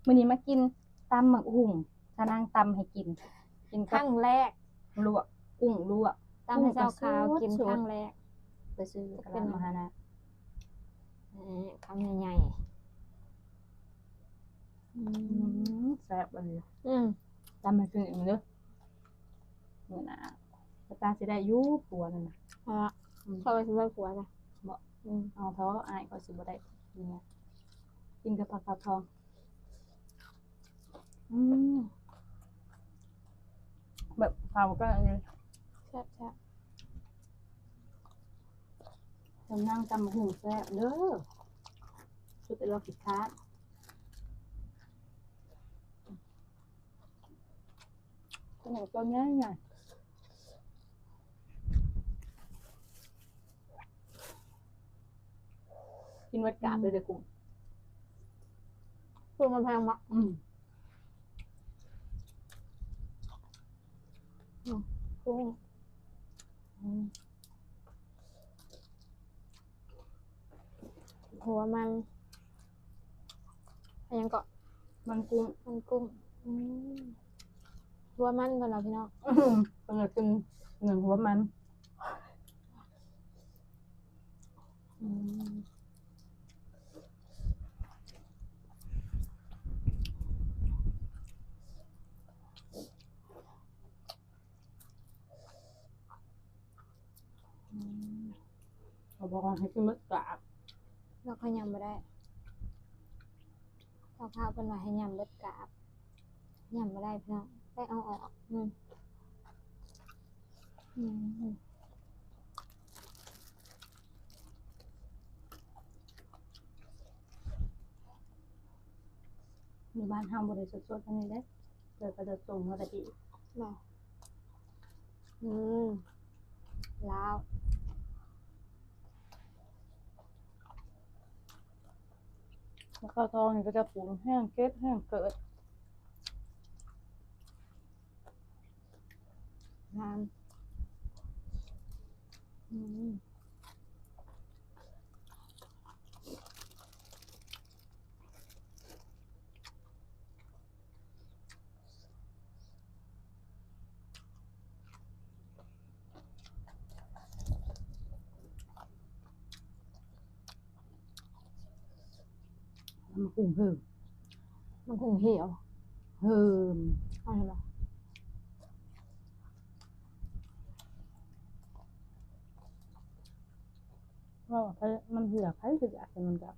ມື້ນີ້ມາກິນຕຳໝາກຫຸ່ງ ສານາງຕຳໃຫ້ກິນ ກິນກັບ ຄັ້ງແລກ ລວກ ກຸ້ງລວກ ຕຳໃຫ້ເຈົ້າຂາວກິນ ກຸ້ງກໍສດໆ ຄັ້ງແລກ ໄປຊື້ຕະຫຼາດມະຫານະ ນີ້ ຄຳໃຫຍ່ໆ ອືມ ອືມ ແຊບອີ່ຫຼີ ອືມ ຕຳໃຫ້ກິນອີກເດີ້ ມື້ໜ້າ ກະຕາຊິໄດ້ຢູ່ຜົວນັ້ນນະ ເພາະວ່າ ອືມ ຂ້ອຍວ່າຊິໄດ້ຜົວນະ ບໍ່ ອືມ ເອົາເຖາະ ອ້າຍຂ້ອຍຊິບໍ່ໄດ້ເມຍ ກິນກັບຜັກຂາວທອງ ອືມ ແບບເຂົ້າກັນອີ່ຫຼີ ແຊບໆ ສານາງຕຳໝາກຫຸ່ງແຊບເດີ້ ສຸດຍອດ ຜິດຄາດ ຂະໜາດຕົວໃຫຍ່ໆ ກິນເບິດກາບເລີຍເດີ້ກຸ້ງ ກຸ້ງມັນແພງເນາະ ອືມ ອືມ ກຸ້ງ ອືມ ຫົວມັນ ອີຫຍັງເກາະ ມັນກຸ້ງ ມັນກຸ້ງ ອືມ ຫົວມັນເພິ່ນວ່າພີ່ນ້ອງ ອືມ ເພິ່ນວ່າກິນເໜືອງຫົວມັນ ອືມ ອືມ ເຂົາບອກວ່າໃຫ້ກິນເບິດກາບ ແລ້ວຂ້ອຍຫຍ້ຳບໍ່ໄດ້ ເຂົາພາເພິ່ນວ່າໃຫ້ຫຍ້ຳເບິດກາບ ຫຍ້ຳບໍ່ໄດ້ພີ່ນ້ອງ ໄດ້ເອົາອອກ ອືມ ອືມ ຢູ່ບ້ານເຮົາບໍ່ໄດ້ສົດໆ ອັນນີ້ເດ້ ເກີດກະໂດດສົ່ງມາກະອີກ ບໍ່ ອືມ ລາວ ແລ້ວເຂົ້າທອງນີ້ກະຈະປູກແຫ້ງເກັບແຫ້ງເກີດ ງາມ ອືມ ມັນກຸ້ງເຫີມ ມັນກຸ້ງຫຽວ ເຫີມ ເອົາໃຫ້ລະ ເວົ້າໃຜມັນເຫື່ອ ໃຜຊິຢາກກິນນຳກັນ